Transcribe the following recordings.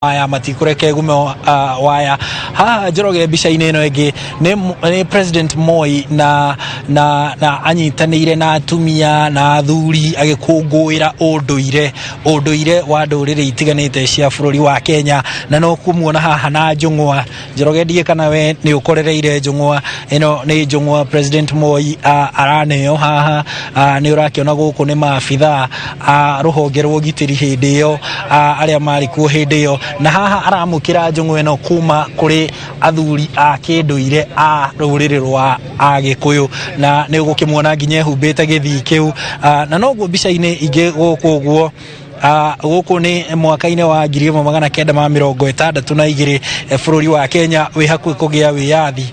Waya matikũreka ĩgume waya. Haha Njoroge, mbica-inĩ ĩno ĩngĩ nĩ President Moi na anyitanĩire na atumia na athuri agĩkũngũĩra ũndũire wa ndũrĩrĩ itiganĩte cia bũrũri wa Kenya, na no kũmuona haha na njũng'wa. Njoroge, ndiĩ kana we nĩ ũkorereire njũng'wa ĩno. Nĩ njũng'wa President Moi araneo haha. Nĩ ũrakĩona gũkũ nĩ maabitha a rũhonge rwa ũgitĩri hĩndĩ ĩyo, arĩa marĩ kuo hĩndĩ ĩyo, na haha aramũkĩra njũng'wa ĩno kuma kũrĩ athuri a kĩndũire a rũrĩrĩ rwa Agĩkũyũ, na nĩ ũgũkĩmuona nginya ehumbĩte gĩthii kĩu. Na noguo mbica-inĩ ingĩ gũkũ ũguo. Gũkũ nĩ mwaka-inĩ wa 1962, bũrũri wa Kenya wĩ hakuhĩ kũgĩa wĩyathi.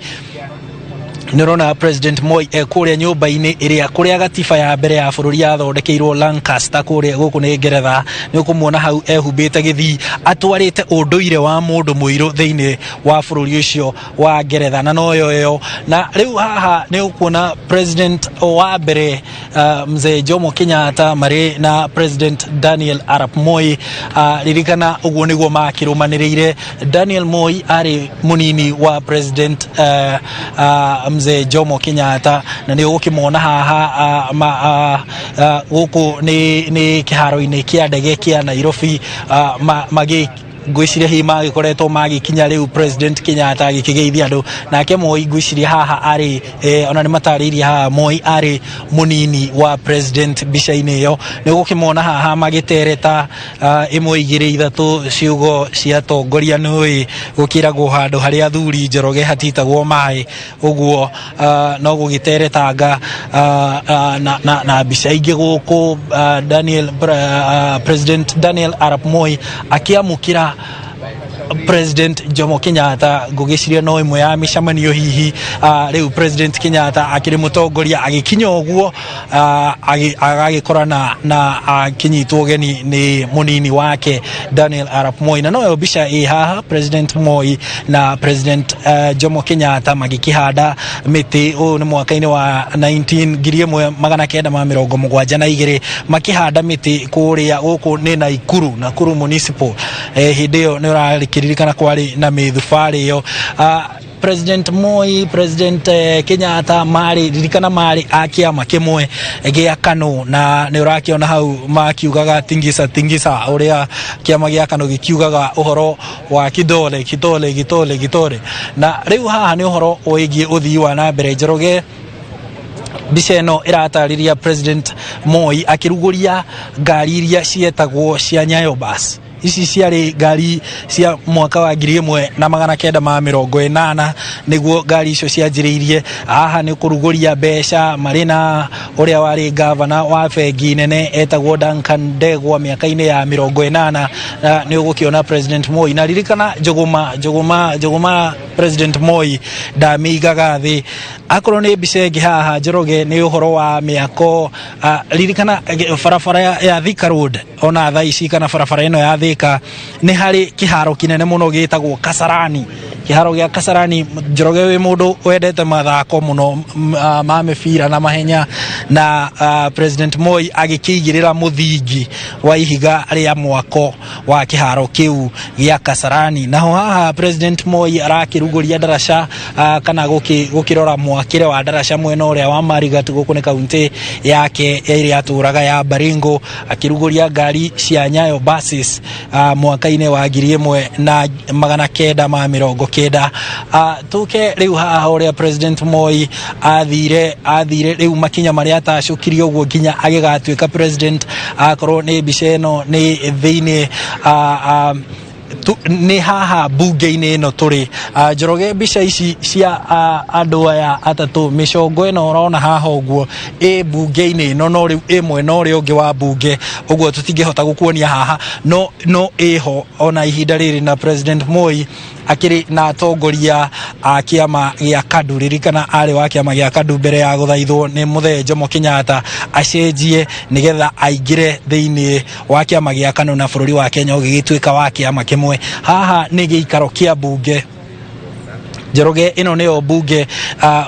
Nĩ ũrona President Moi kũrĩa nyũmba-inĩ ĩrĩa kũrĩa gatiba ya mbere ya bũrũri yathondekeirwo Lancaster, kũrĩa gũkũ nĩ Ngeretha. Nĩ ũkũmuona hau ehumbĩte gĩthii, atwarĩte ũndũire wa mũndũ mũirũ thĩinĩ wa bũrũri ũcio wa Ngeretha, na noyo ĩyo. Na rĩu haha nĩ ũkuona president wa mbere, mzee Jomo Kenyatta, marĩ na President Daniel Arap Moi. Ririkana ũguo nĩguo makĩrũmanĩrĩire. Daniel Moi arĩ mũnini wa President mzee Jomo Kenyatta, na nĩ ũgũkĩmona haha. Gũkũ nĩ kĩharo-inĩ kĩa ndege kĩa Nairobi, magĩ ngwĩciria hihi magĩkoretwo magĩkinya rĩu, President Kenyatta agĩkĩgeithia andũ, nake Moi ngwĩciria haha arĩ ona nĩ matarĩirie haha Moi arĩ mũnini wa president mbica-inĩ ĩyo. Nĩ ũgũkĩmona haha magĩtereta ĩmwe, igĩrĩ, ithatũ, ciugo cia tongoria. Nĩũĩ gũkĩragwo handũ harĩa athuri, Njoroge, hatitagwo maĩ ũguo. No gũgĩteretanga na mbica ingĩ gũkũ, Daniel President Daniel Arap Moi akĩamũkĩra President Jomo Kenyatta. Ngũgĩciria no ĩmwe ya mĩcemanio hihi. Rĩu President Kenyatta akĩrĩ mũtongoria agĩkinya ũguo, agagĩkorana na akĩnyitwo ũgeni nĩ mũnini wake Daniel Arap Moi, na noyo mbica ĩ haha, President Moi na President Jomo Kenyatta magĩkĩhanda mĩtĩ. Ũyũ nĩ mwaka-inĩ wa 19 1972, makĩhanda mĩtĩ kũrĩa gũkũ nĩ Nakuru, Nakuru Municipal. Hĩndĩ ĩyo nĩ ũrakĩririkana kwarĩ na mĩthubarĩ ĩyo. President Moi, President Kenyatta marĩ, ririkana, marĩ a kĩama kĩmwe gĩa KANU, na nĩ ũrakĩona hau makiugaga "tingisa tingisa", ũrĩa kĩama gĩa KANU gĩkiugaga ũhoro wa kidole kidole kidole kidole. Na rĩu haha nĩ ũhoro wĩgiĩ ũthii wa na mbere. Njoroge, mbica ĩno ĩratarĩria President Moi akĩrugũria ngari iria cietagwo cia Nyayo Bus. Ici ciarĩ ngari cia mwaka wa 1980 nĩguo ngari icio cianjĩrĩirie. Haha nĩ kũrugũria mbeca marĩ na ũrĩa warĩ gavana wa bengi nene etagwo Duncan Ndegwa mĩaka-inĩ ya 80. Na nĩ ũgũkĩona President Moi, na ririkana njũgũma njũgũma njũgũma, President Moi ndamĩigaga thĩ. Akorwo nĩ mbica ĩngĩ haha, Njoroge, nĩ ũhoro wa mĩako. Ririkana barabara ya Thika Road, ona thaa ici kana barabara ĩno ya Thika nĩ harĩ kĩharo kĩnene mũno gĩtagwo Kasarani, kĩharo gĩa Kasarani. Njoroge, wĩ mũndũ wendete mathako mũno ma mĩbira na mahenya, na President Moi agĩkĩigĩrĩra mũthingi wa ihiga rĩa mwako wa kĩharo kĩu gĩa Kasarani. Naho haha President Moi arakĩrugũria ndaraca, kana gũkĩrora mwakĩre wa ndaraca mwena ũrĩa wa Marigat. Gũkũ nĩ kaunti yake ĩrĩa atũraga ya Baringo, akĩrugũria ngari cia Nyayo Buses mwaka-inĩ wa 1990. Tuke rĩu haha ũrĩa President Moi athire rĩu makinya marĩa atacũkirie ũguo nginya agĩgatuĩka president. Akorwo nĩ mbica ĩno nĩ thĩinĩ nĩ haha mbunge-inĩ ĩno tũrĩ. Njoroge, mbica ici cia andũ aya atatũ, mĩcongo ĩno ũrona haha ũguo ĩ mbunge-inĩ ĩno, no rĩu ĩ mwena ũrĩa ũngĩ wa mbunge ũguo tũtingĩhota gũkuonia haha, no ĩho ona ihinda rĩrĩ, na President Moi akĩrĩ na atongoria a kĩama gĩa KADU. Ririkana arĩ wa kĩama gĩa KADU mbere ya gũthaithwo nĩ mũthee Jomo Kenyatta acenjie nĩgetha aingĩre thĩinĩ wa kĩama gĩa KANU, na bũrũri wa Kenya ũgĩgĩtuĩka wa kĩama kĩmwe. Haha nĩ gĩikaro kĩa mbunge. Njoroge, ĩno nĩyo mbunge,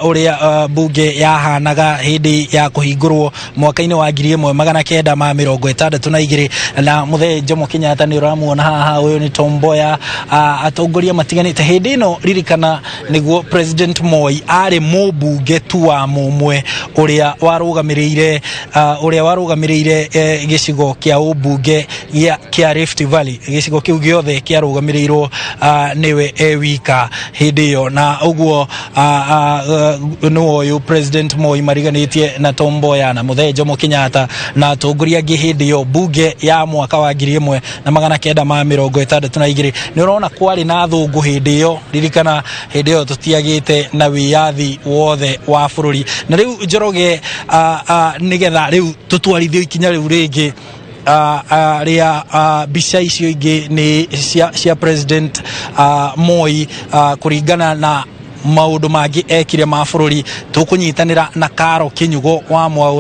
ũrĩa mbunge yahanaga hĩndĩ ya kũhingũrwo mwaka-inĩ wa 1962, na mũthee Jomo Kenyatta nĩ ũramuona haha. Ũyũ nĩ Tom Mboya, atongoria matiganĩte hĩndĩ ĩno. Ririkana nĩguo President Moi arĩ mũmbunge tu wa mũmwe ũrĩa warũgamĩrĩire gĩcigo kĩa ũmbunge kĩa Rift Valley. Gĩcigo kĩu gĩothe kĩarũgamĩrĩirwo nĩwe e wika hĩndĩ ĩyo, na ũguo nĩwe ũyũ President Moi mariganĩtie na Tom Mboya na mũthee Jomo Kenyatta na atongoria angĩ hĩndĩ ĩyo mbunge ya mwaka wa 1962. Nĩ ũrona kwarĩ na athũngũ hĩndĩ ĩyo. Ririkana hĩndĩ ĩyo tũtiagĩte na wĩyathi wothe wa bũrũri. Na rĩu, Njoroge, nĩgetha rĩu tũtwarithio ikinya rĩu rĩngĩ rĩa mbica icio ingĩ nĩ cia President Moi, kũringana na maũndũ mangĩ ekire ma bũrũri, tũkũnyitanĩra na Karo Kĩnyugo wa Mwaũra.